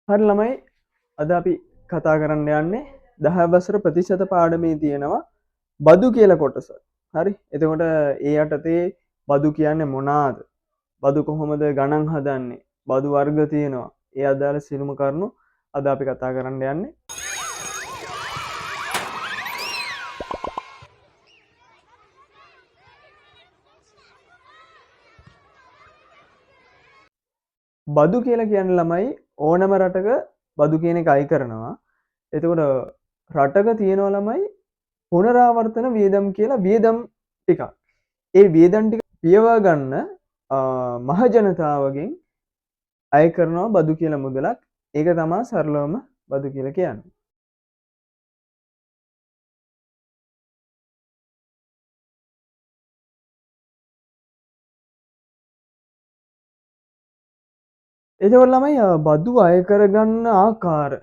හරි ළමයි, අද අපි කතා කරන්න යන්නේ 10 වසර ප්‍රතිශත පාඩමේ තියෙනවා බදු කියලා කොටස. හරි. එතකොට ඒ යටතේ බදු කියන්නේ මොනවාද? බදු කොහොමද ගණන් හදන්නේ? බදු වර්ග තියෙනවා. ඒ අදාළ සියලුම කරුණු අද අපි කතා කරන්න යන්නේ. බදු කියලා කියන්නේ ළමයි ඕනම රටක බදු කියන එක අයි කරනවා. එතකොට රටක තියෙනවා ළමයි පුනරාවර්තන වියදම් කියලා වියදම් ටිකක්. ඒ වියදම් ටික පියවා ගන්න මහ ජනතාවගෙන් අය කරනවා බදු කියලා මුදලක්. ඒක තමා සරලවම බදු කියලා කියන්නේ. එතකොට ළමයි බදු අය කරගන්න ආකාර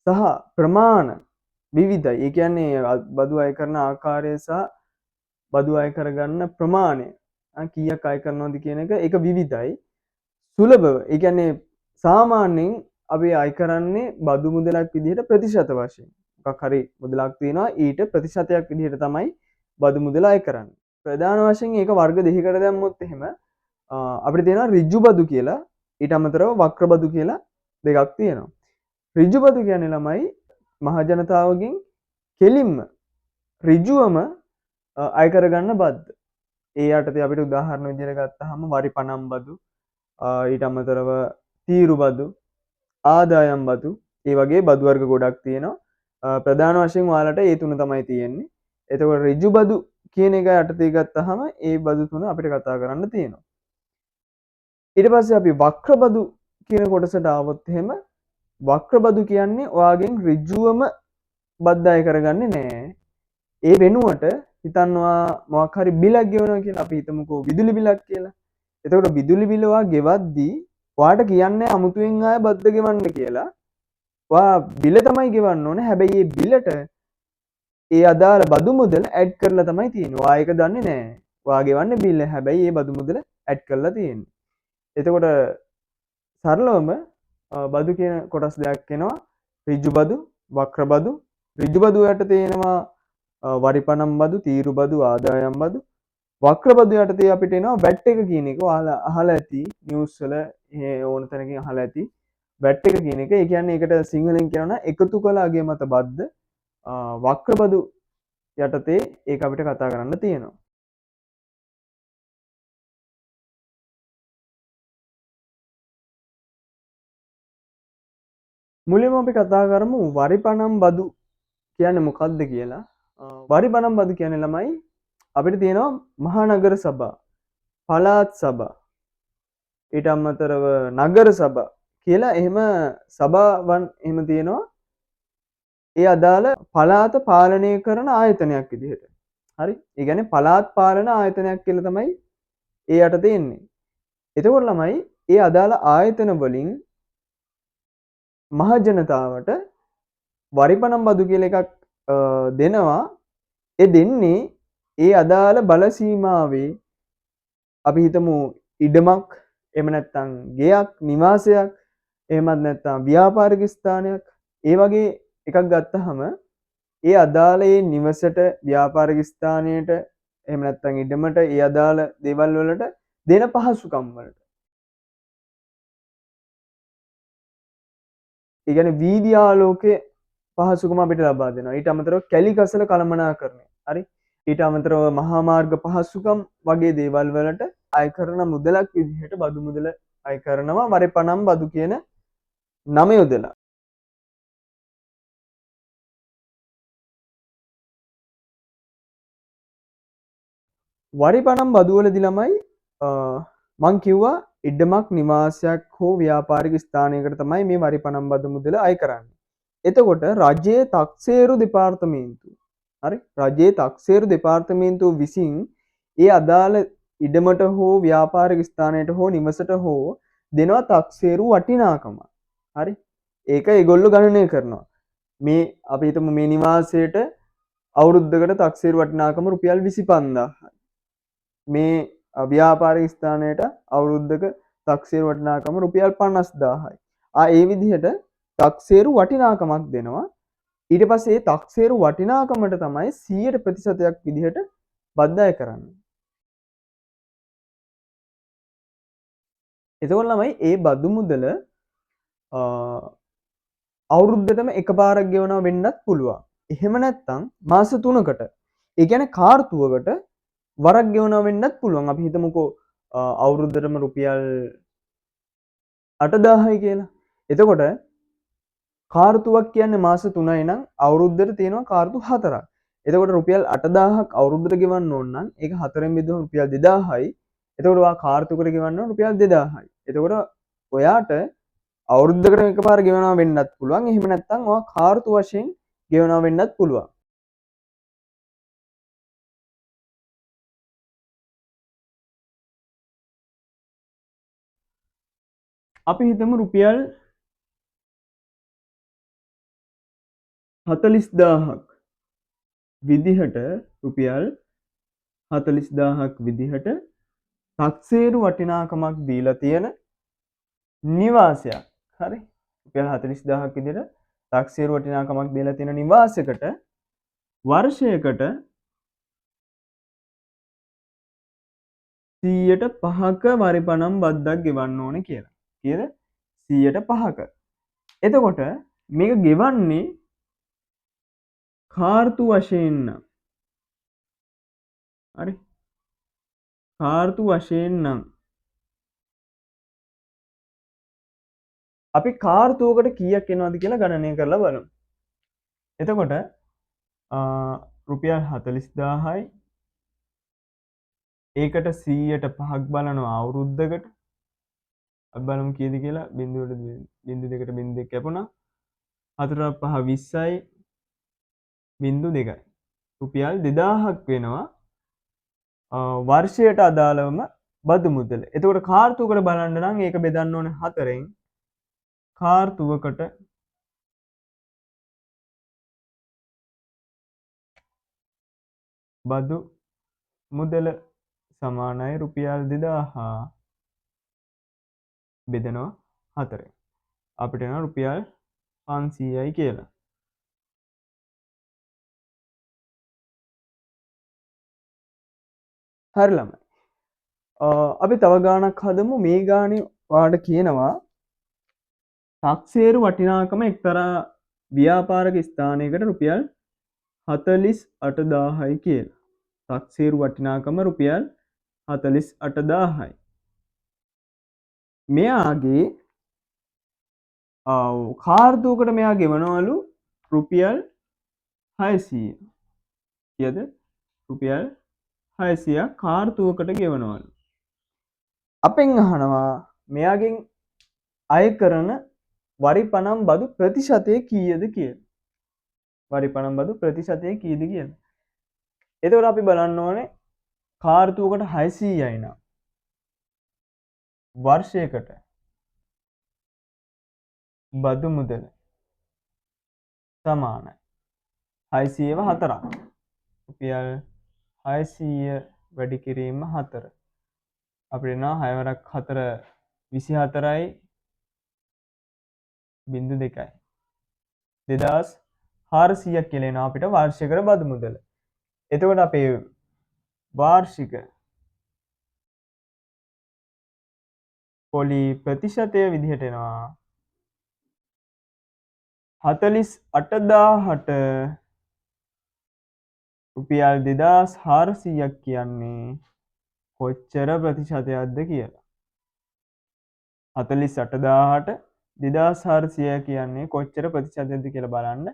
සහ ප්‍රමාණ විවිධයි. ඒ කියන්නේ බදු අය කරන ආකාරය සහ බදු අය කරගන්න ප්‍රමාණය, කීයක් අය කරනවද කියන එක ඒක විවිධයි. සුලභව, ඒ කියන්නේ සාමාන්‍යයෙන් අපි අය කරන්නේ බදු මුදලක් විදිහට ප්‍රතිශත වශයෙන්. මොකක් හරි මුදලක් තියෙනවා, ඊට ප්‍රතිශතයක් විදිහට තමයි බදු මුදල අය කරන්නේ. ප්‍රධාන වශයෙන් ඒක වර්ග දෙකකට දැම්මොත් එහෙම අපිට තියෙනවා ඍජු බදු කියලා, ඊට අමතරව වක්‍ර බදු කියලා දෙකක් තියෙනවා. ඍජු බදු කියන්නේ ළමයි මහ ජනතාවගෙන් කෙලින්ම ඍජුවම අය කරගන්න බද්ද. ඒ යටතේ අපිට උදාහරණ විදිහට ගත්තාම වරි පනම් බදු, ඊට අමතරව තීරු බදු, ආදායම් බදු, ඒ වගේ බදු වර්ග ගොඩක් තියෙනවා. ප්‍රධාන වශයෙන් ඔයාලට ඒ තුන තමයි තියෙන්නේ. එතකොට ඍජු බදු කියන එක යටතේ ගත්තාම ඒ බදු තුන අපිට කතා කරන්න තියෙනවා. ඊට පස්සේ අපි වක්‍ර බදු කියන කොටසට ආවොත් එහෙම වක්‍ර බදු කියන්නේ ඔයාගෙන් ඍජුවම බද්ද අය කරගන්නේ නෑ. ඒ වෙනුවට හිතන්නවා මොකක් හරි බිලක් ගෙවනවා කියලා. අපි හිතමුකෝ විදුලි බිලක් කියලා. එතකොට විදුලි බිල ඔයා ගෙවද්දී ඔයාට කියන්නේ අමුතුවෙන් ආය බද්ද ගෙවන්න කියලා. ඔයා බිල තමයි ගෙවන්න ඕනේ. හැබැයි ඒ බිලට ඒ අදාළ බදු මුදල ඇඩ් කරලා තමයි තියෙන්නේ. ඔයා ඒක දන්නේ නෑ. ඔයා ගෙවන්නේ බිල, හැබැයි ඒ බදු මුදල ඇඩ් කරලා තියෙන්නේ. එතකොට සරලවම බදු කියන කොටස් දෙකක් එනවා. ඍජු බදු, වක්‍ර බදු. ඍජු බදු යටතේ එනවා වරිපනම් බදු, තීරු බදු, ආදායම් බදු. වක්‍ර බදු යටතේ අපිට එනවා වැට් එක කියන එක. ඔයාලා අහලා ඇති නිවුස් වල ඕන තැනකින් අහලා ඇති වැට් එක කියන එක. ඒ කියන්නේ ඒකට සිංහලෙන් කියනවා නම් එකතු කළ අගය මත බද්ද. වක්‍ර බදු යටතේ ඒක අපිට කතා කරන්න තියෙනවා. මුලින්ම අපි කතා කරමු වරිපනම් බදු කියන්නේ මොකක්ද කියලා. වරිපනම් බදු කියන්නේ ළමයි අපිට තියෙනවා මහනගර සභා, පළාත් සභා, ඊට අමතරව නගර සභා කියලා එහෙම සභාවන් එහෙම තියෙනවා. ඒ අදාළ පළාත පාලනය කරන ආයතනයක් විදිහට. හරි? ඒ කියන්නේ පළාත් පාලන ආයතනයක් කියලා තමයි ඒ යටතේ එන්නේ. එතකොට ළමයි ඒ අදාළ ආයතන වලින් මහ ජනතාවට වරිපනම් බදු කියලා එකක් දෙනවා. ඒ දෙන්නේ ඒ අදාළ බල සීමාවේ අපි හිතමු ඉඩමක්, එහෙම නැත්නම් ගෙයක්, නිවාසයක්, එහෙමත් නැත්නම් ව්‍යාපාරික ස්ථානයක්, ඒ වගේ එකක් ගත්තහම ඒ අදාළ ඒ නිවසට, ව්‍යාපාරික ස්ථානයට, එහෙම නැත්නම් ඉඩමට, ඒ අදාළ දේවල් වලට දෙන පහසුකම් වලට. ඒ කියන්නේ වීදි ආලෝකයේ පහසුකම අපිට ලබා දෙනවා. ඊට අමතරව කැලි කසල කළමනාකරණය. හරි. ඊට අමතරව මහා මාර්ග පහසුකම් වගේ දේවල් වලට අය කරන මුදලක් විදිහට බදු මුදල අය කරනවා වරිපනම් බදු කියන නම යොදලා. වරිපනම් බදු වලදී ළමයි මං කිව්වා ඉඩමක්, නිවාසයක් හෝ ව්‍යාපාරික ස්ථානයකට තමයි මේ වරිපනම් බදු මුදල අය කරන්නේ. එතකොට රජයේ තක්සේරු දෙපාර්තමේන්තුව, හරි, රජයේ තක්සේරු දෙපාර්තමේන්තුව විසින් ඒ අදාළ ඉඩමට හෝ ව්‍යාපාරික ස්ථානයට හෝ නිවසට හෝ දෙනවා තක්සේරු වටිනාකම. හරි, ඒක ඒගොල්ලෝ ගණනය කරනවා. මේ අපි හිතමු මේ නිවාසයට අවුරුද්දකට තක්සේරු වටිනාකම රුපියල් 25000යි. මේ ව්‍යාපාරික ස්ථානයට අවුරුද්දක තක්සේරු වටිනාකම රුපියල් 50000යි. ඒ විදිහට තක්සේරු වටිනාකමක් දෙනවා. ඊට පස්සේ ඒ තක්සේරු වටිනාකමට තමයි 100 ප්‍රතිශතයක් විදිහට බද්ද අය කරන්නේ. එතකොට ළමයි ඒ බදු මුදල අවුරුද්දටම එකපාරක් ගෙවනවා වෙන්නත් පුළුවන්. එහෙම නැත්නම් මාස 3කට, ඒ කියන්නේ කාර්තුවකට වරක් ගෙවනවා වෙන්නත් පුළුවන්. අපි හිතමුකෝ අවුරුද්දටම රුපියල් 8000යි කියලා. එතකොට කාර්තුවක් කියන්නේ මාස 3යි නම් අවුරුද්දට තියෙනවා කාර්තු 4ක්. එතකොට රුපියල් 8000ක් අවුරුද්දට ගෙවන්න ඕන නම් ඒක 4න් බෙදුවම රුපියල් 2000යි. එතකොට ඔයා කාර්තුවකට ගෙවන්න ඕන රුපියල් 2000යි. එතකොට ඔයාට අවුරුද්දකට එකපාර ගෙවනවා වෙන්නත් පුළුවන්. එහෙම නැත්නම් ඔයා කාර්තු වශයෙන් ගෙවනවා වෙන්නත් පුළුවන්. අපි හිතමු රුපියල් 40000ක් විදිහට, රුපියල් 40000ක් විදිහට තක්සේරු වටිනාකමක් දීලා තියෙන නිවාසයක්. හරි, රුපියල් 40000ක් විදිහට තක්සේරු වටිනාකමක් දීලා තියෙන නිවාසයකට වර්ෂයකට 105ක වරිපණම් බද්දක් ගෙවන්න ඕනේ කියලා. කීයද? 105ක. එතකොට මේක ගෙවන්නේ කාර්තු වශයෙන් නම්, හරි, කාර්තු වශයෙන් නම් අපි කාර්තුවකට කීයක් එනවද කියලා ගණනය කරලා බලමු. එතකොට රුපියල් 40000යි ඒකට 105ක් බලනවා අවුරුද්දකට. අපි බලමු කීයද කියලා. බිංදුවට බිංදු දෙකට බිංදු දෙක කැපුණා. හතර පහ විස්සයි බිංදු දෙකයි. රුපියල් 2000ක් වෙනවා වර්ෂයට අදාළවම බදු මුදල. එතකොට කාර්තුවකට බලන්න නම් ඒක බෙදන්න ඕනේ 4න්. කාර්තුවකට බදු මුදල සමානයි රුපියල් 2000 බෙදනවා 4න්. අපිට එනවා රුපියල් 500යි කියලා. හරි ළමයි. අපි තව ගාණක් හදමු. මේ ගාණේ ඔයාලට කියනවා තක්සේරු වටිනාකම එක්තරා ව්‍යාපාරික ස්ථානයකට රුපියල් 48000යි කියලා. තක්සේරු වටිනාකම රුපියල් 48000යි. මෙයාගේ කාර්තුවකට මෙයා ගෙවනවලු රුපියල් 600. කීයද? රුපියල් 600ක් කාර්තුවකට ගෙවනවලු. අපෙන් අහනවා මෙයාගෙන් අය කරන වරිපණම් බදු ප්‍රතිශතය කීයද කියලා. වරිපණම් බදු ප්‍රතිශතය කීයද කියලා. එතකොට අපි බලන්න ඕනේ කාර්තුවකට 600යි නම් වර්ෂයකට බදු මුදල සමානයි හයසීයව හතරක්. රුපියල් 600 වැඩි කිරීම 4. අපිට එනවා හය වරක් හතර විසිහතරයි බිංදු දෙකයි. දෙදහස් හාරසීයක් කියලා එනවා අපිට වාර්ෂිකර බදු මුදල. එතකොට අපේ වාර්ෂික පොලි ප්‍රතිශතය විදිහට එනවා 48000ට රුපියල් 2400ක් කියන්නේ කොච්චර ප්‍රතිශතයක්ද කියලා. 48000ට 2400 කියන්නේ කොච්චර ප්‍රතිශතයක්ද කියලා බලන්න.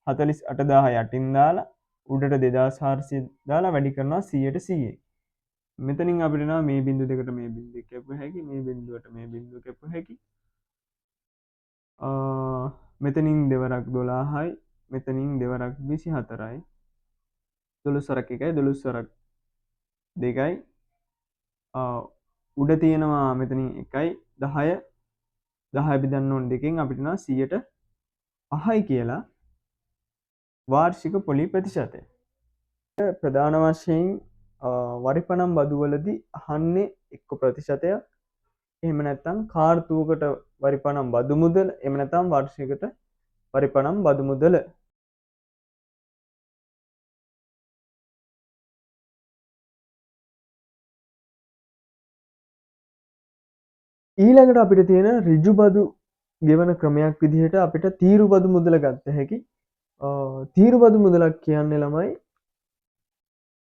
48000 යටින් දාලා උඩට 2400 දාලා වැඩි කරනවා සීයට සීයෙන්. මෙතනින් අපිට එනවා මේ බිංදු දෙකට මේ බිංදු දෙක කැපුව හැකි, මේ බිංදුවට මේ බිංදුව කැපුව හැකි. මෙතනින් දෙවරක් 12යි, මෙතනින් දෙවරක් 24යි. දොළොස් වරක් එකයි, දොළොස් වරක් දෙකයි. උඩ තියෙනවා මෙතනින් එකයි, 10. 10 බෙදන්න ඕන දෙකෙන් අපිට එනවා සීයට පහයි කියලා වාර්ෂික පොලි ප්‍රතිශතය. ප්‍රධාන වශයෙන් වරිපණම් බදුවලදී අහන්නේ එක්ක ප්‍රතිශතයක්, එහෙම නැත්නම් කාර්තුවකට වරිපනම් බදු මුදල, එහෙම නැත්නම් වර්ෂයකට වරිපනම් බදු මුදල. ඊළඟට අපිට තියෙන ඍජු බදු ගෙවන ක්‍රමයක් විදිහට අපිට තීරු බදු මුදල ගත්ත හැකි. තීරු බදු මුදලක් කියන්නේ ළමයි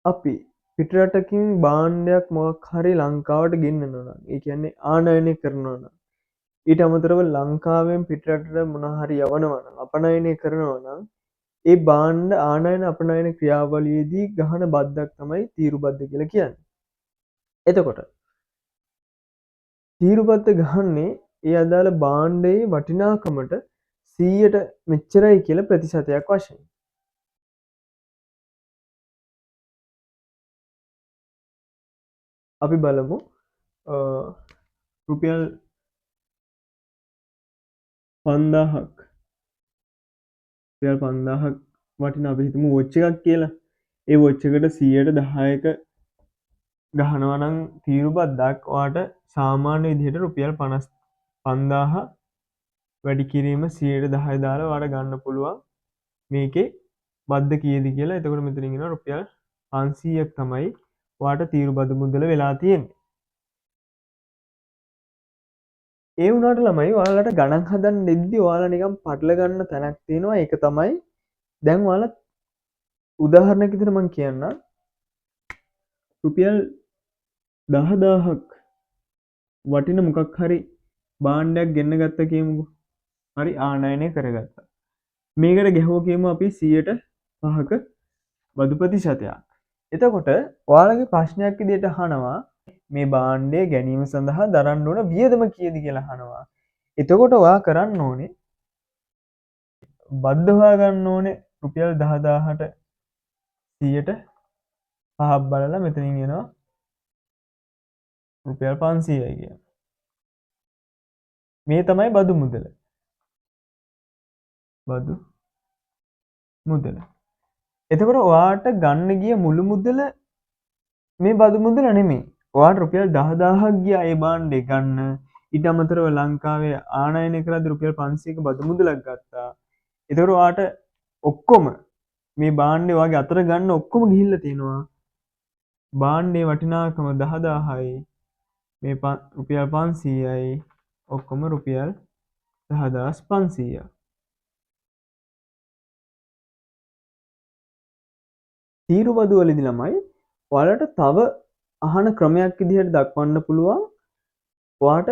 අපි පිටරටකින් භාණ්ඩයක් මොකක් හරි ලංකාවට ගෙන්නනවා නම්, ඒ කියන්නේ ආනයනය කරනවා නම්, ඊට අමතරව ලංකාවෙන් පිටරටට මොන හරි යවනවා නම්, අපනයනය කරනවා නම්, ඒ භාණ්ඩ ආනයන අපනයන ක්‍රියාවලියේදී ගහන බද්දක් තමයි තීරු බද්ද කියලා කියන්නේ. එතකොට තීරු බද්ද ගහන්නේ ඒ අදාළ භාණ්ඩයේ වටිනාකමට 100ට මෙච්චරයි කියලා ප්‍රතිශතයක් වශයෙන්. අපි බලමු රුපියල් 5000ක්, රුපියල් 5000ක් වටින අපි හිතමු වොච් එකක් කියලා. ඒ වොච් එකට සියයට දහයක ගහනවා නම් තීරු බද්දක් ඔයාට සාමාන්‍ය විදිහට රුපියල් 55000 වැඩි කිරීම සියයට දහය දාලා ඔයාට ගන්න පුළුවන් මේකේ බද්ද කීයද කියලා. එතකොට මෙතනින් එනවා රුපියල් 500ක් තමයි ඔයාට තීරු බදු මුදල වෙලා තියෙන්නේ. ඒ වුණාට ළමයි ඔයාලට ගණන් හදන්න දෙද්දි ඔයාලා නිකන් පටල ගන්න තැනක් තියෙනවා. ඒක තමයි දැන් ඔයාලා උදාහරණයක් විදිහට මං කියන්නම්. රුපියල් 10000ක් වටින මොකක් හරි භාණ්ඩයක් ගෙන්න ගත්ත කියමුකෝ. හරි, ආනයනය කරගත්තා. මේකට ගැහුව කියමු අපි සියයට පහක බදු ප්‍රතිශතයක්. එතකොට ඔයාලගේ ප්‍රශ්නයක් විදිහට අහනවා මේ භාණ්ඩය ගැනීම සඳහා දරන්න ඕන වියදම කීයද කියලා අහනවා. එතකොට ඔයා කරන්න ඕනේ බද්ද හොයාගන්න ඕනේ රුපියල් 10000ට සියයට පහක් බලලා මෙතනින් එනවා රුපියල් 500යි කියලා. මේ තමයි බදු මුදල. බදු මුදල. එතකොට ඔයාට ගන්න ගිය මුළු මුදල මේ බදු මුදල නෙමෙයි. ඔයාට රුපියල් 10000ක් ගියා ඒ භාණ්ඩේ ගන්න. ඊට අමතරව ලංකාවේ ආනයනය කරද්දී රුපියල් 500ක බදු මුදලක් ගත්තා. එතකොට ඔයාට ඔක්කොම මේ භාණ්ඩේ ඔයාගේ අතට ගන්න ඔක්කොම ගිහිල්ලා තියෙනවා. භාණ්ඩේ වටිනාකම 10000යි මේ රුපියල් 500යි ඔක්කොම රුපියල් 10500ක්. තීරු බදු වලදී ළමයි ඔයාලට තව අහන ක්‍රමයක් විදිහට දක්වන්න පුළුවන්. ඔයාට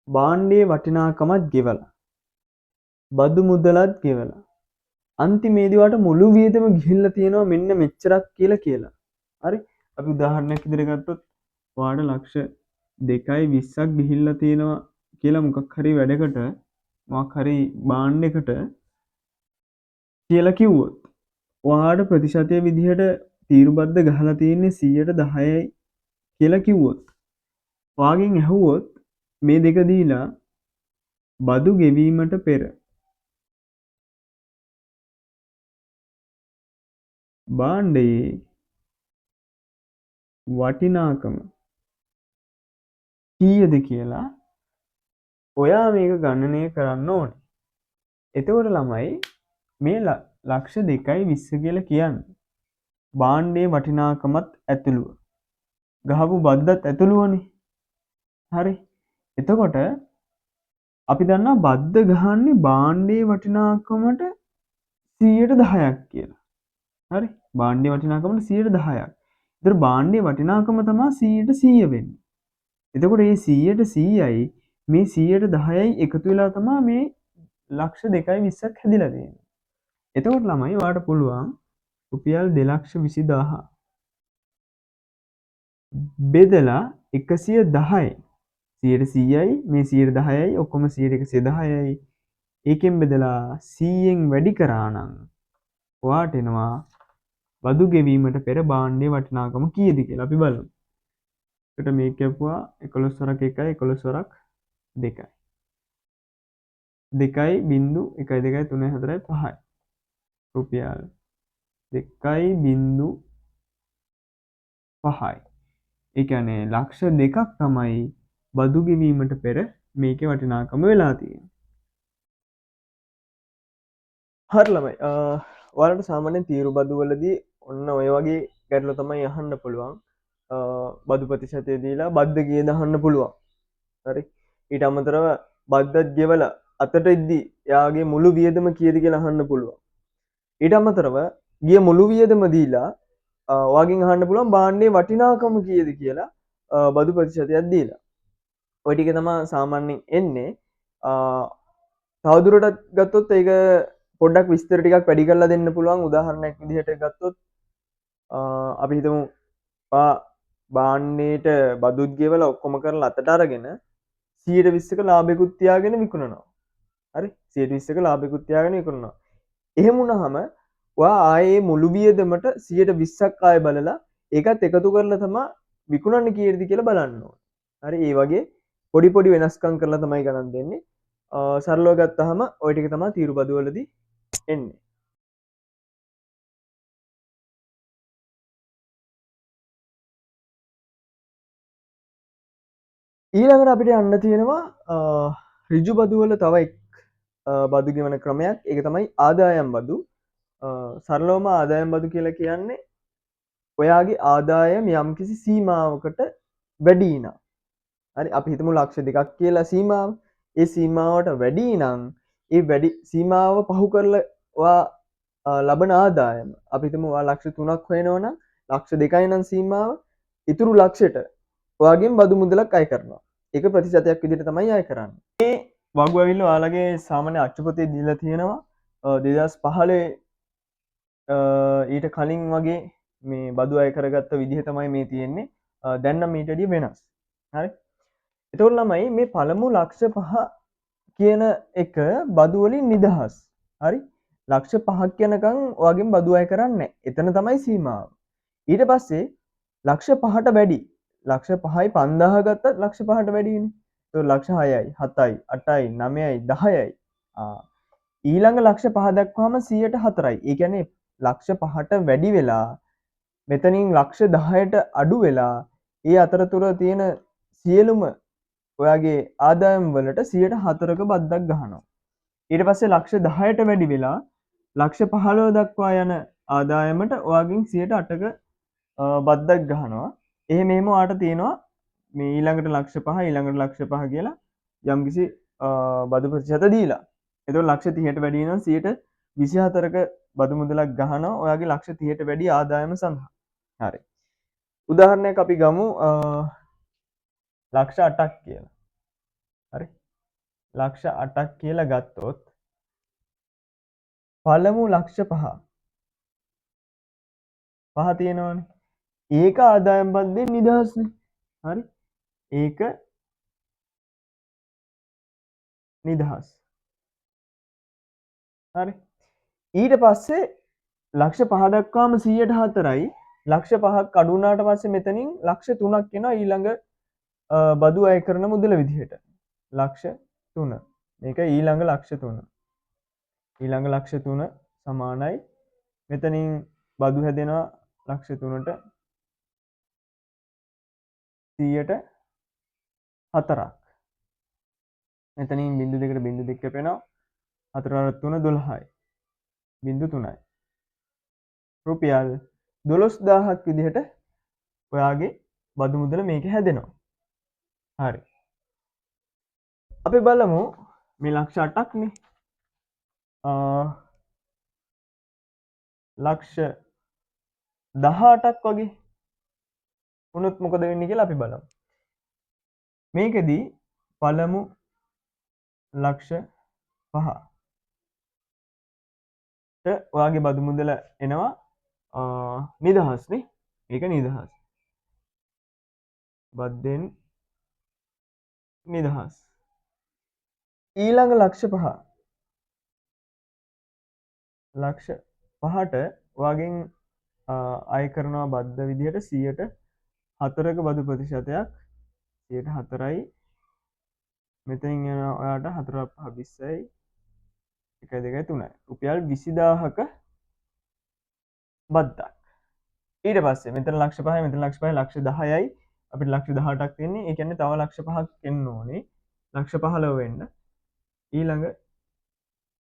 භාණ්ඩයේ වටිනාකමත් ගෙවලා බදු මුදලත් ගෙවලා අන්තිමේදී ඔයාට මුළු වියදම ගිහිල්ලා තියෙනවා මෙන්න මෙච්චරක් කියලා. හරි, අපි උදාහරණයක් විදිහට ගත්තොත් ඔයාට ලක්ෂ දෙකයි විස්සක් ගිහිල්ලා තියෙනවා කියලා මොකක් හරි වැඩකට මොකක් හරි භාණ්ඩයකට කියලා කිව්වොත් ඔයාට ප්‍රතිශතය විදිහට තීරු බද්ද ගහලා තියෙන්නේ සියයට දහයයි කියලා කිව්වොත් ඔයාගෙන් ඇහුවොත් මේ දෙක දීලා බදු ගෙවීමට පෙර භාණ්ඩයේ වටිනාකම කීයද කියලා ඔයා මේක ගණනය කරන්න ඕනේ. එතකොට ළමයි මේ ලක්ෂ දෙකයි විස්ස කියලා කියන්නේ භාණ්ඩයේ වටිනාකමත් ඇතුළුව ගහපු බද්දත් ඇතුළුවනේ. හරි, එතකොට අපි දන්නවා බද්ද ගහන්නේ භාණ්ඩයේ වටිනාකමට සියයට දහයක් කියලා. හරි, භාණ්ඩයේ වටිනාකමට සියයට දහයක්. ඒතර භාණ්ඩයේ වටිනාකම තමා සියයට සීය වෙන්නේ. එතකොට මේ සියයට සීයයි මේ සියයට දහයයි එකතු වෙලා තමා මේ ලක්ෂ දෙකයි විස්සක් හැදිලා තියෙන්නේ. එතකොට ළමයි ඔයාලට පුළුවන් රුපියල් දෙලක්ෂ විසිදාහ බෙදලා එකසිය දහයි සියයට සීයයි මේ සියයට දහයයි ඔක්කොම සියයට එකසිය දහයයි ඒකෙන් බෙදලා සීයෙන් වැඩි කරා නම් ඔයාට එනවා බදු ගෙවීමට පෙර භාණ්ඩයේ වටිනාකම කීයද කියලා අපි බලමු. එතකොට මේක කැපුවා එකොළොස් වරක් එකයි එකොළොස් වරක් දෙකයි. දෙකයි බිංදු එකයි දෙකයි තුනයි හතරයි පහයි. රුපියල් දෙකයි බිංදු පහයි. ඒ කියන්නේ ලක්ෂ දෙකක් තමයි බදු ගෙවීමට පෙර මේකේ වටිනාකම වෙලා තියෙන්නේ. හරි ළමයි, ඔයාලට සාමාන්‍යයෙන් තීරු බදු වලදී ඔන්න ඔය වගේ ගැටලු තමයි අහන්න පුළුවන්. බදු ප්‍රතිශතය දීලා බද්ද කීයද අහන්න පුළුවන්. හරි. ඊට අමතරව බද්දත් ගෙවලා අතට එද්දි එයාගේ මුළු වියදම කීයද කියලා අහන්න පුළුවන්. ඊට අමතරව ගිය මුළු වියදම දීලා ඔයාගෙන් අහන්න පුළුවන් භාණ්ඩයේ වටිනාකම කීයද කියලා බදු ප්‍රතිශතයක් දීලා. ඔය ටික තමයි සාමාන්‍යයෙන් එන්නේ. තවදුරටත් ගත්තොත් ඒක පොඩ්ඩක් විස්තර ටිකක් වැඩි කරලා දෙන්න පුළුවන්. උදාහරණයක් විදිහට ගත්තොත් අපි හිතමු භාණ්ඩයට බදුත් ගෙවලා ඔක්කොම කරලා අතට අරගෙන 120ක ලාභයකුත් තියාගෙන විකුණනවා. හරි, 120ක ලාභයකුත් තියාගෙන විකුණනවා. එහෙම වුණාම ඔයා ආයේ මුළු වියදමට 120ක් ආයේ බලලා ඒකත් එකතු කරලා තමා විකුණන්නේ කීයටද කියලා බලන්න ඕනේ. හරි, ඒ වගේ පොඩි පොඩි වෙනස්කම් කරලා තමයි ගණන් දෙන්නේ. සරලව ගත්තාම ඔය ටික තමයි තීරු බදු වලදී එන්නේ. ඊළඟට අපිට යන්න තියෙනවා ඍජු බදු වල තව එක් බදු ගෙවන ක්‍රමයක්. ඒක තමයි ආදායම් බදු. සරලවම ආදායම් බදු කියලා කියන්නේ ඔයාගේ ආදායම යම්කිසි සීමාවකට වැඩි නම්, හරි, අපි හිතමු ලක්ෂ දෙකක් කියලා සීමාව. ඒ සීමාවට වැඩි නම් ඒ වැඩි සීමාව පහු කරලා ඔයා ලබන ආදායම අපි හිතමු ඔයා ලක්ෂ තුනක් හොයනවා නම් ලක්ෂ දෙකයි නම් සීමාව, ඉතුරු ලක්ෂයට ඔයාගෙන් බදු මුදලක් අය කරනවා. ඒක ප්‍රතිශතයක් විදිහට තමයි අය කරන්නේ. මේ වගුව ඇවිල්ලා ඔයාලගේ සාමාන්‍ය අච්චුපතේ දීලා තියෙනවා 2015 ඊට කලින් වගේ මේ බදු අය කරගත්ත විදිහ තමයි මේ තියෙන්නේ. දැන් නම් ඊට වැඩිය වෙනස්. හරි. එතකොට ළමයි මේ පළමු ලක්ෂ පහ කියන එක බදු වලින් නිදහස්. හරි. ලක්ෂ පහක් යනකම් ඔයාගෙන් බදු අය කරන්නේ නැහැ. එතන තමයි සීමාව. ඊට පස්සේ ලක්ෂ පහට වැඩි, ලක්ෂ පහයි පන්දාහ ගත්තත් ලක්ෂ පහට වැඩිනේ. ඒතකොට ලක්ෂ හයයි, හතයි, අටයි, නවයයි, දහයයි. ඊළඟ ලක්ෂ පහ දක්වාම සියයට හතරයි. ඒ කියන්නේ ලක්ෂ පහට වැඩි වෙලා මෙතනින් ලක්ෂ දහයට අඩු වෙලා ඒ අතරතුර තියෙන සියලුම ඔයාගේ ආදායම් වලට සියයට හතරක බද්දක් ගහනවා. ඊට පස්සේ ලක්ෂ දහයට වැඩි වෙලා ලක්ෂ පහළොව දක්වා යන ආදායමට ඔයාගෙන් සියයට අටක බද්දක් ගහනවා. එහෙම එහෙම ඔයාට තියෙනවා මේ ඊළඟට ලක්ෂ පහ, ඊළඟට ලක්ෂ පහ කියලා යම්කිසි බදු ප්‍රතිශත දීලා. එතකොට ලක්ෂ තිහට වැඩි නම් සියයට විසිහතරක බදු මුදලක් ගහනවා ඔයාගේ ලක්ෂ තිහට වැඩි ආදායම සඳහා. හරි. උදාහරණයක් අපි ගමු ලක්ෂ අටක් කියලා. හරි. ලක්ෂ අටක් කියලා ගත්තොත් පළමු ලක්ෂ පහ තියෙනවනේ. ඒක ආදායම් බද්දෙන් නිදහස්නේ. හරි. ඒක නිදහස්. හරි. ඊට පස්සේ ලක්ෂ පහ දක්වාම සියයට හතරයි. ලක්ෂ පහක් අඩු වුණාට පස්සේ මෙතනින් ලක්ෂ තුනක් එනවා ඊළඟ බදු අය කරන මුදල විදිහට. ලක්ෂ තුන. මේක ඊළඟ ලක්ෂ තුන. ඊළඟ ලක්ෂ තුන සමානයි. මෙතනින් බදු හැදෙනවා ලක්ෂ තුනට සියයට හතරක්. මෙතනින් බිංදු දෙකට බිංදු දෙක කැපෙනවා. හතර අර තුන දොළහයි. බිංදු තුනයි. රුපියල් දොළොස්දාහක් විදිහට ඔයාගේ බදු මුදල මේක හැදෙනවා. හරි. අපි බලමු මේ ලක්ෂ අටක් නේ. ලක්ෂ දහඅටක් වගේ වුණොත් මොකද වෙන්නේ කියලා අපි බලමු. මේකෙදි පළමු ලක්ෂ පහ ඔයාගේ බදු මුදල එනවා නිදහස් නේ. ඒක නිදහස්. බද්දෙන් නිදහස්. ඊළඟ ලක්ෂ පහ. ලක්ෂ පහට ඔයාගෙන් අය කරනවා බද්ද විදිහට සියයට හතරක බදු ප්‍රතිශතයක්. සියයට හතරයි. මෙතනින් යනවා ඔයාට හතර පහ විස්සයි. එකයි දෙකයි තුනයි. රුපියල් විසිදාහක බද්දක්. ඊට පස්සේ මෙතන ලක්ෂ පහයි, මෙතන ලක්ෂ පහයි, ලක්ෂ දහයයි. අපිට ලක්ෂ 18ක් තියෙන්නේ. ඒ කියන්නේ තව ලක්ෂ 5ක් එන්න ඕනේ ලක්ෂ 15 වෙන්න. ඊළඟ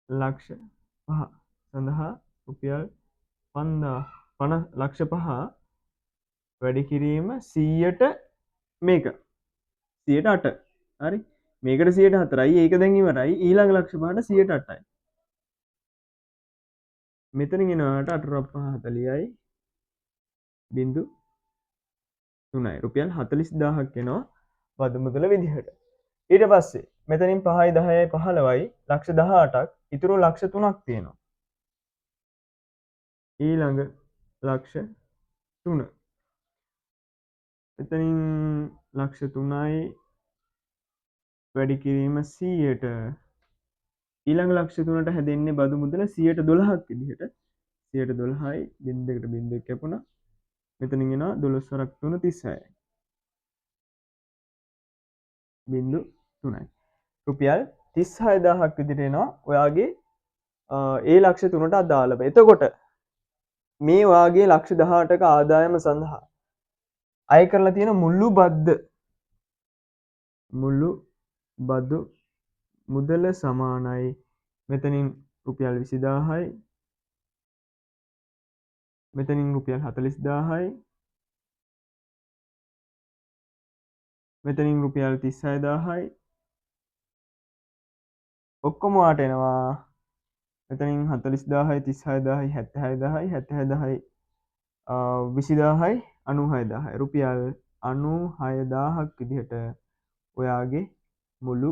ලක්ෂ 5 සඳහා රුපියල් 50 ලක්ෂ 5 වැඩි කිරීම 100ට මේක 108. හරි, මේකට 104යි, ඒක දැන් ඉවරයි. ඊළඟ ලක්ෂ 5ට 108යි. මෙතනින් එනවාට අට රොප් පහ හතලියයි බිංදු තුනයි. රුපියල් 40000ක් එනවා බදු මුදල විදිහට. ඊට පස්සේ මෙතනින් 5යි 10යි 15යි ලක්ෂ 18ක්, ඉතුරු ලක්ෂ 3ක් තියෙනවා. ඊළඟ ලක්ෂ 3. එතනින් ලක්ෂ 3යි වැඩි කිරීම 100ට ඊළඟ ලක්ෂ 3ට හැදෙන්නේ බදු මුදල 112ක් විදිහට. 112යි බිංදුවකට බිංදුවක් කැපුණා. මෙතනින් එනවා දොළොස් වරක් තුන තිස්හයයි. බිංදු තුනයි. රුපියල් 36000ක් විදිහට එනවා ඔයාගේ ඒ ලක්ෂ 3ට අදාළව. එතකොට මේ ඔයාගේ ලක්ෂ 18ක ආදායම සඳහා අය කරලා තියෙන මුළු බදු මුදල සමානයි මෙතනින් රුපියල් 20000යි, මෙතනින් රුපියල් 40000යි, මෙතනින් රුපියල් 36000යි, ඔක්කොම වාට එනවා මෙතනින් 40000යි, 36000යි, 76000යි, 76000යි, 20000යි, 96000යි. රුපියල් 96000ක් විදිහට ඔයාගේ මුළු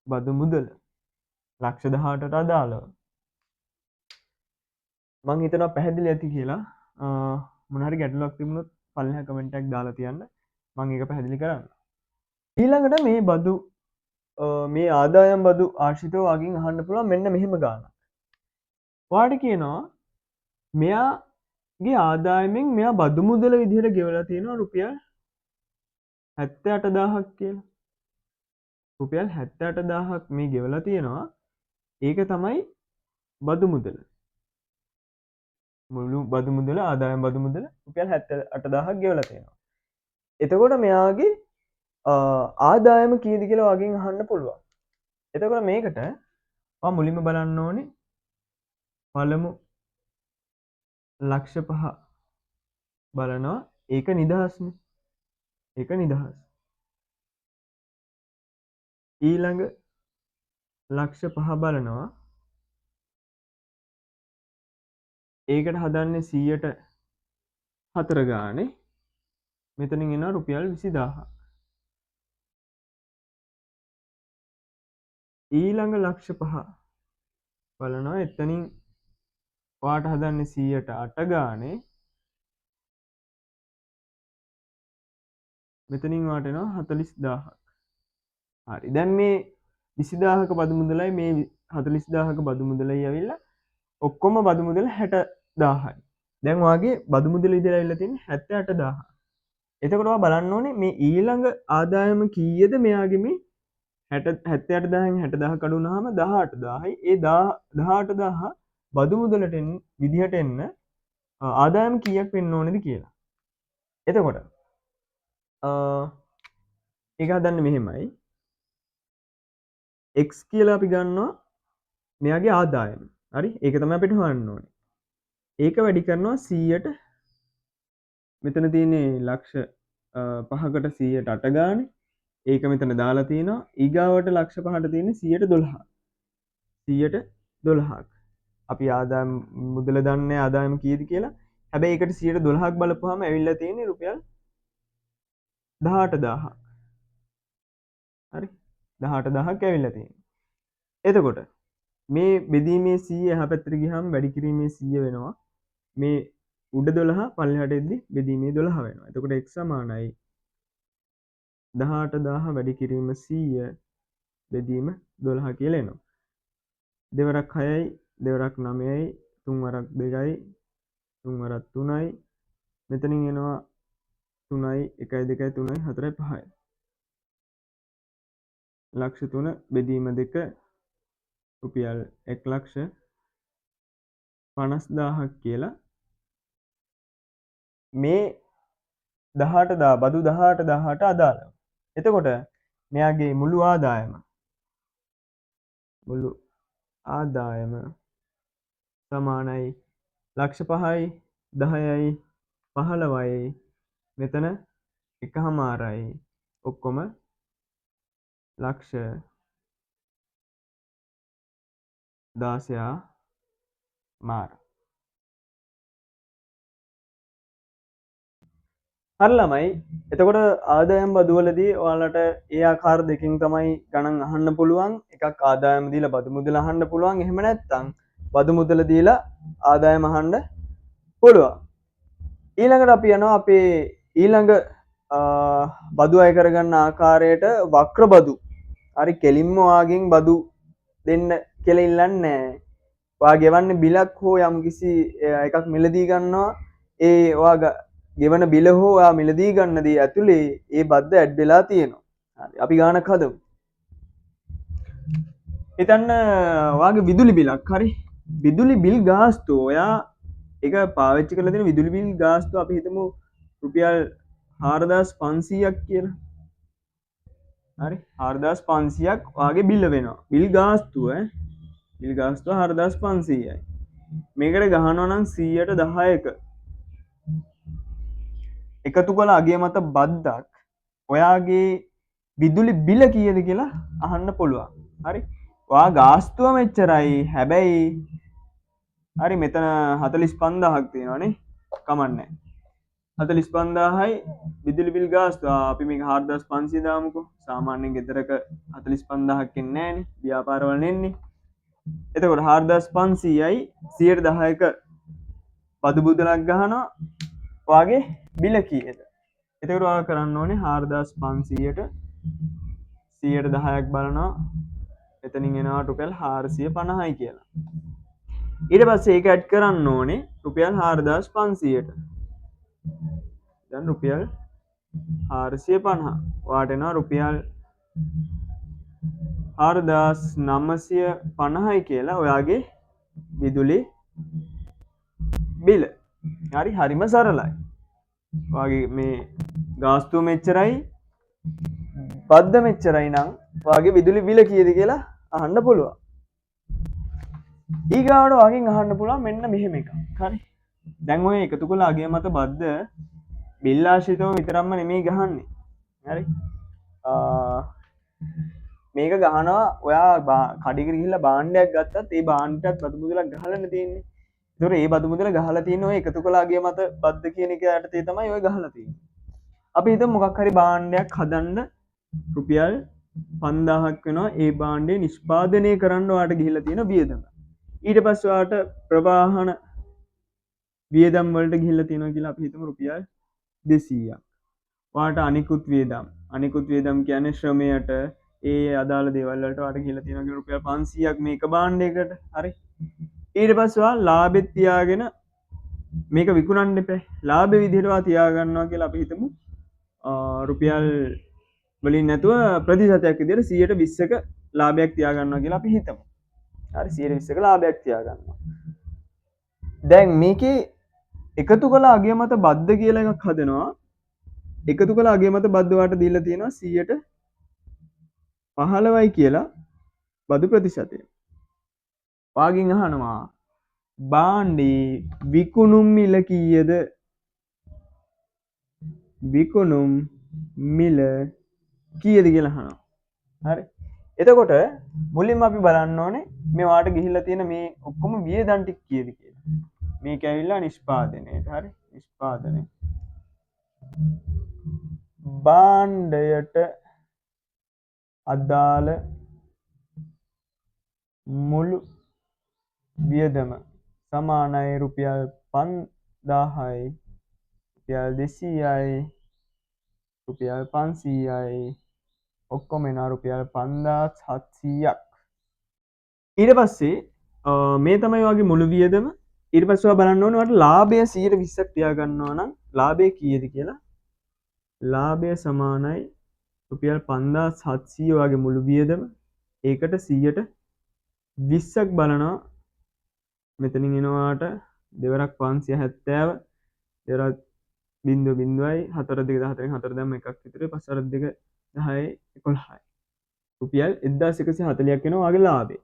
බදු මුදල ලක්ෂ 18ට අදාළව. මං හිතනවා පැහැදිලි ඇති කියලා. මොන හරි ගැටලුවක් තිබුණොත් පල්ලෙහා කමෙන්ට් එකක් දාලා තියන්න, මං ඒක පැහැදිලි කරන්න. ඊළඟට මේ ආදායම් බදු ආශ්‍රිතව වගින් අහන්න පුළුවන් මෙන්න මෙහෙම ගාණක්. ඔයාට කියනවා මෙයාගේ ආදායමෙන් මෙයා බදු මුදල විදිහට ගෙවලා තියෙනවා රුපියල් 78000ක් කියලා. රුපියල් 78000ක් මේ ගෙවලා තියෙනවා. ඒක තමයි බදු මුදල. මුළු බදු මුදල, ආදායම් බදු මුදල රුපියල් 78000ක් ගෙවලා තියෙනවා. එතකොට මෙයාගේ ආදායම කීයද කියලා වගින් අහන්න පුළුවන්. එතකොට මේකට ඔයා මුලින්ම බලන්න ඕනේ පළමු ලක්ෂ 5 බලනවා. ඒක නිදහස්නේ. ඒක නිදහස්. ඊළඟ ලක්ෂ 5 බලනවා. ඒකට හදන්නේ 104 ගානේ. මෙතනින් එනවා රුපියල් 20000ක්. ඊළඟ ලක්ෂ 5 බලනවා. එතනින් ඔයාට හදන්නේ 108 ගානේ. මෙතනින් ඔයාට එනවා 40000ක්. හරි. දැන් මේ 20000ක බදු මුදලයි මේ 40000ක බදු මුදලයි ඇවිල්ලා ඔක්කොම බදු මුදල 60000යි. දැන් ඔයාගේ බදු මුදල විදිහට ඇවිල්ලා තියෙන්නේ 78000. එතකොට ඔයා බලන්න ඕනේ මේ ඊළඟ ආදායම කීයද මෙයාගේ මේ 78000න් 60000 කඩු වුණාම 18000යි. ඒ 18000 බදු මුදලට විදිහට එන්න ආදායම කීයක් වෙන්න ඕනේද කියලා. එතකොට ඒක හදන්නේ මෙහෙමයි. x කියලා අපි ගන්නවා මෙයාගේ ආදායම. හරි, ඒක තමයි අපිට හොයන්න ඕනේ. ඒක වැඩි කරනවා 100ට. මෙතන තියෙන්නේ ලක්ෂ 5කට 108 ගානේ. ඒක මෙතන දාලා තියෙනවා. ඊගාවට ලක්ෂ 5ට තියෙන්නේ 112. 112ක්. අපි ආදායම මුදල දන්නේ ආදායම කීයද කියලා. හැබැයි ඒකට 112ක් බලපුවාම ඇවිල්ලා තියෙන්නේ රුපියල් 18000ක්. හරි, 18000ක් ඇවිල්ලා තියෙන්නේ. එතකොට මේ බෙදීමේ 100 එහා පැත්තට ගියාම වැඩි කිරීමේ 100 වෙනවා. මේ උඩ 12 පල්ලෙහාට එද්දි බෙදීමේ 12 වෙනවා. එතකොට x සමානයි 18000 වැඩි කිරීම 100 බෙදීම 12 කියලා එනවා. දෙවරක් 6යි, දෙවරක් 9යි, තුන් වරක් 2යි, තුන් වරක් 3යි. මෙතනින් එනවා 3යි, 1යි, 2යි, 3යි, 4යි, 5යි. ලක්ෂ 3 බෙදීම 2 රුපියල් එක් ලක්ෂ පනස්දාහක් කියලා මේ 18,000 බදු 18,000ට අදාළව. එතකොට මෙයාගේ මුළු ආදායම සමානයි ලක්ෂ පහයි දහයයි පහළවයි මෙතන එකහමාරයි ඔක්කොම ලක්ෂ 16.5. හරි ළමයි, එතකොට ආදායම් බදුවලදී ඔයාලට ඒ ආකාර දෙකෙන් තමයි ගණන් අහන්න පුළුවන්. එකක් ආදායම දීලා බදු මුදල අහන්න පුළුවන්. එහෙම නැත්නම් බදු මුදල දීලා ආදායම අහන්න පුළුවන්. ඊළඟට අපි යනවා අපේ ඊළඟ බදු අය කරගන්න ආකාරයට වක්‍ර බදු. හරි, කෙලින්ම ඔයාගෙන් බදු දෙන්න කියලා ඉල්ලන්නේ නෑ. ඔයා ගෙවන්නේ බිලක් හෝ යම්කිසි එකක් මිලදී ගන්නවා. ඒ ඔයා ගෙවන බිල හෝ ඔයා මිලදී ගන්න දේ ඇතුලේ ඒ බද්ද ඇඩ් වෙලා තියෙනවා. හරි, අපි ගානක් හදමු. හිතන්න ඔයාගේ විදුලි බිලක්. හරි, විදුලි බිල් ගාස්තුව ඔයා ඒක පාවිච්චි කරලා තියෙන විදුලි බිල් ගාස්තුව අපි හිතමු රුපියල් 4500ක් කියලා. හරි, 4500ක් ඔයාගේ බිල වෙනවා. බිල් ගාස්තුව ඈ. බිල් ගාස්තුව 4500යි. මේකට ගහනවා නම් සීයට දහයක එකතු කළ අගය මත බද්දක් ඔයාගේ විදුලි බිල කීයද කියලා අහන්න පුළුවන්. හරි, ඔයා ගාස්තුව මෙච්චරයි, හැබැයි හරි මෙතන 45000ක් තියෙනවානේ, කමන්නේ. 45000යි විදුලි බිල් ගාස්තුව. අපි මේක 4500 දාමුකෝ. සාමාන්‍යයෙන් ගෙදරක 45000ක් එන්නේ නෑනේ, ව්‍යාපාරවල එන්නේ. එතකොට 4500යි සියයට දහයක බදු මුදලක් ගහනවා. ඔයාගේ බිල කීයද? එතකොට ඔයා කරන්න ඕනේ 4500ට සියයට දහයක් බලනවා. එතනින් එනවා රුපියල් 450යි කියලා. ඊට පස්සේ ඒක ඇඩ් කරන්න ඕනේ රුපියල් 4500ට. දැන් රුපියල් 450. ඔයාට එනවා රුපියල් 4950යි කියලා ඔයාගේ විදුලි බිල. හරි, හරිම සරලයි. ඔයාගේ මේ ගාස්තුව මෙච්චරයි, බද්ද මෙච්චරයි නම් ඔයාගේ විදුලි බිල කීයද කියලා අහන්න පුළුවන්. ඊගාවට ඔයාගෙන් අහන්න පුළුවන් මෙන්න මෙහෙම එකක්. හරි, දැන් ඔය එකතු කළ අගය මත බද්ද බිල් ආශ්‍රිතව විතරක්ම නෙමෙයි ගහන්නේ. හරි, මේක ගහනවා ඔයා කඩේකට ගිහිල්ලා භාණ්ඩයක් ගත්තත් ඒ භාණ්ඩයටත් බදු මුදලක් ගහලානේ තියෙන්නේ. ඒතොර ඒ බදු මුදල ගහලා තියෙන ඔය එකතු කළ අගය මත බද්ද කියන එක යටතේ තමයි ඔය ගහලා තියෙන්නේ. අපි හිතමු මොකක් හරි භාණ්ඩයක් හදන්න රුපියල් 5000ක් වෙනවා. ඒ භාණ්ඩය නිෂ්පාදනය කරන්න ඔයාට ගිහිල්ලා තියෙන වියදම. ඊට පස්සේ ඔයාට ප්‍රවාහන වියදම් වලට ගිහිල්ලා තියෙනවා කියලා අපි හිතමු රුපියල් 200ක්. ඔයාට අනිකුත් වියදම්, අනිකුත් වියදම් කියන්නේ ශ්‍රමයට ඒ අදාළ දේවල් වලට ඔයාට ගිහිල්ලා තියෙනවා කියලා රුපියල් 500ක් මේක භාණ්ඩයකට. හරි, ඊට පස්සේ ඔයා ලාභෙත් තියාගෙන මේක විකුණන්න එපා. ලාභෙ විදිහට ඔයා තියාගන්නවා කියලා අපි හිතමු, රුපියල් වලින් නැතුව ප්‍රතිශතයක් විදිහට සියයට විස්සක ලාභයක් තියාගන්නවා කියලා අපි හිතමු. හරි, සියයට විස්සක ලාභයක් තියාගන්නවා. දැන් මේකේ එකතු කළ අගය මත බද්ද කියලා එකක් හදනවා. එකතු කළ අගය මත බද්ද ඔයාට දීලා තියෙනවා සියයට පහළවයි කියලා බදු ප්‍රතිශතය. ඔයාගෙන් අහනවා භාණ්ඩේ විකුණුම් මිල කීයද? විකුණුම් මිල කීයද කියලා අහනවා. හරි, එතකොට මුලින්ම අපි බලන්න ඕනේ මේ ඔයාට ගිහිල්ලා තියෙන මේ ඔක්කොම වියදම් ටික කීයද කියලා. මේක ඇවිල්ලා නිෂ්පාදනයට. හරි, නිෂ්පාදනය භාණ්ඩයට අදාළ මුළු වියදම සමානයි රුපියල් 5000යි, රුපියල් 200යි, රුපියල් 500යි, ඔක්කොම එනවා රුපියල් 5700ක්. ඊට පස්සේ මේ තමයි ඔයාගේ මුළු වියදම. ඊට පස්සේ ඔයා බලන්න ඕනේ ඔයාට ලාභය සියයට විස්සක් තියාගන්නවා නම් ලාභය කීයද කියලා. ලාභය සමානයි රුපියල් 5700 ඔයාගේ මුළු වියදම. ඒකට සියයට විස්සක් බලනවා. මෙතනින් එනවාට දෙවරක් 570, දෙවරක් බිංදුව බිංදුවයි 4 2 14 4 දැම්ම එකක් ඉතුරුයි 5 වරක් 2 10 11යි. රුපියල් 1140ක් වෙනවා ඔයාගේ ලාභය.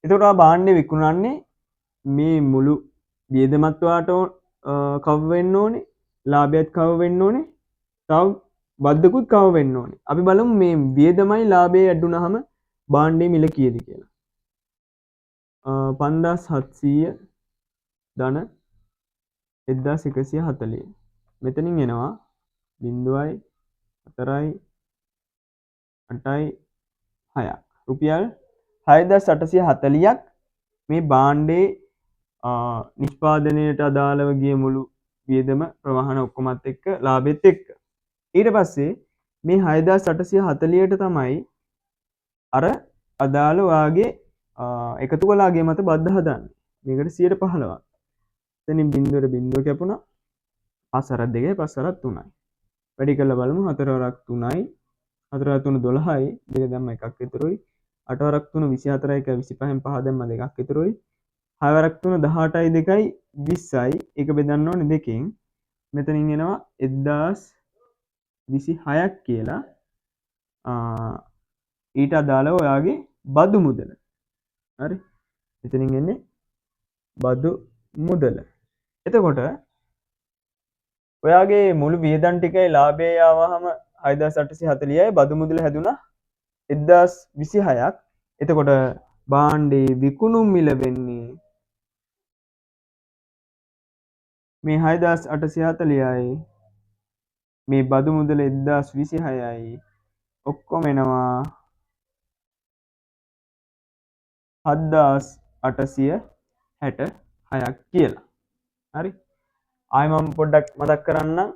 එතකොට ඔයා භාණ්ඩය විකුණන්නේ මේ මුළු වියදමත් ඔයාට කවර් වෙන්න ඕනේ, ලාභයත් කවර් වෙන්න ඕනේ, තව බද්දකුත් කවර් වෙන්න ඕනේ. අපි බලමු මේ වියදමයි ලාභයයි ඇඩ් වුණාම භාණ්ඩයේ මිල කීයද කියලා. 5700 ධන 1140. මෙතනින් එනවා බිංදුවයි හතරයි අටයි හයක්. රුපියල් 6840ක් මේ භාණ්ඩේ නිෂ්පාදනයට අදාළව ගිය මුළු වියදම ප්‍රවාහන ඔක්කොමත් එක්ක ලාභෙත් එක්ක. ඊට පස්සේ මේ 6840ට තමයි අර අදාළ ඔයාගේ එකතු කළාගේ මත බද්ද හදන්නේ. මේකට 15%ක්. එතනින් බිංදුවට බිංදුව කැපුණා. පස් වරක් දෙකයි පස් වරක් තුනයි. වැඩි කරලා බලමු. හතර වරක් තුනයි. හතර වරක් තුන 12යි. දෙක දැම්ම එකක් ඉතුරුයි. අට වරක් තුන විසිහතරයි එක විසිපහෙන් පහ දැම්ම දෙකක් ඉතුරුයි. හය වරක් තුන දහඅටයි දෙකයි විස්සයි. ඒක බෙදන්න ඕනේ දෙකෙන්. මෙතනින් එනවා 1026ක් කියලා. ඊට අදාළව ඔයාගේ බදු මුදල. හරි. මෙතනින් එන්නේ බදු මුදල. එතකොට ඔයාගේ මුළු වියදම් ටිකයි ලාභය ආවහම 6840යි බදු මුදල හැදුනා 1026ක්. එතකොට භාණ්ඩේ විකුණුම් මිල වෙන්නේ මේ 6840යි මේ බදු මුදල 1026යි ඔක්කොම එනවා 7866ක් කියලා. හරි. ආයෙ මම පොඩ්ඩක් මතක් කරන්නම්.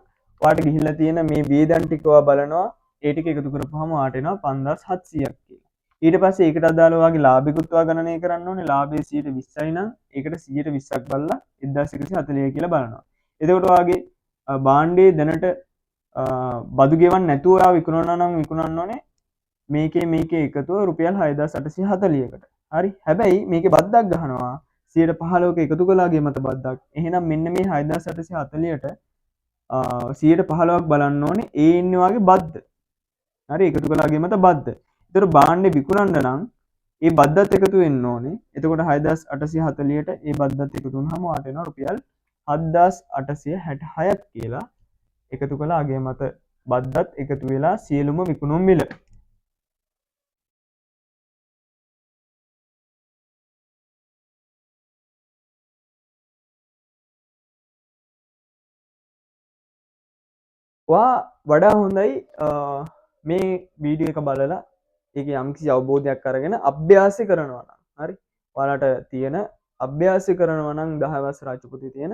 ඔයාට ගිහිල්ලා තියෙන මේ වියදම් ටික ඔයා බලනවා. ඒ ටික එකතු කරපුවාම ඔයාට එනවා 5700ක් කියලා. ඊට පස්සේ ඒකට අදාළව ඔයාගේ ලාභිකුත් ඔයා ගණනය කරන්න ඕනේ. ලාභය 120යි නම් ඒකට 120ක් බලලා 1140 කියලා බලනවා. එතකොට ඔයාගේ භාණ්ඩයේ දැනට බදු ගෙවන්න නැතුව ඔයා විකුණනවා නම් විකුණන්න ඕනේ මේකේ එකතුව රුපියල් 6840කට. හරි. හැබැයි මේකේ බද්දක් ගහනවා 15%ක එකතු කළාගේ මත බද්දක්. එහෙනම් මෙන්න මේ 6840ට 15%ක් බලන්න ඕනේ. ඒ ඉන්නේ ඔයාගේ බද්ද. හරි, එකතු කළාගේ මත බද්ද. ඒතර භාණ්ඩේ විකුණන්න නම් ඒ බද්දත් එකතු වෙන්න ඕනේ. එතකොට 6840ට ඒ බද්දත් එකතු වුනහම ඔයාට එනවා රුපියල් 7866ක් කියලා. එකතු කළාගේ මත බද්දත් එකතු වෙලා සියලුම විකුණුම් මිල. ඔයා වඩා හොඳයි මේ වීඩියෝ එක බලලා ඒකේ යම්කිසි අවබෝධයක් අරගෙන අභ්‍යාසය කරනවා නම්. හරි. ඔයාලට තියෙන අභ්‍යාසය කරනවා නම් 10 වසර රාජපුති තියෙන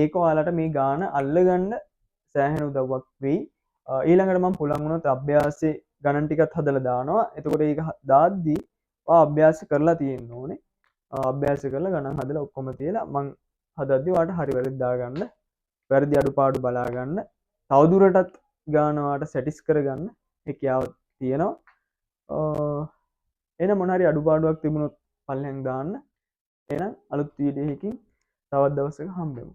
ඒක ඔයාලට මේ ගාන අල්ලගන්න සෑහෙන උදව්වක් වෙයි. ඊළඟට මම පුළුවන් වුණොත් අභ්‍යාසයේ ගණන් ටිකත් හදලා දානවා. එතකොට ඒක දාද්දී ඔයා අභ්‍යාස කරලා තියෙන්න ඕනේ. අභ්‍යාස කරලා ගණන් හදලා ඔක්කොම තියලා මං හදද්දී ඔයාලට හරි වැරදි දාගන්න, වැරදි අඩුපාඩු බලාගන්න, තවදුරටත් ගාන ඔයාලට සැටිස් කරගන්න හැකියාව තියෙනවා. එහෙනම් මොන හරි අඩුපාඩුවක් තිබුණොත් පල්ලෙන් දාන්න. එහෙනම් අලුත් වීඩියෝ එකකින් තවත් දවසක හම්බෙමු.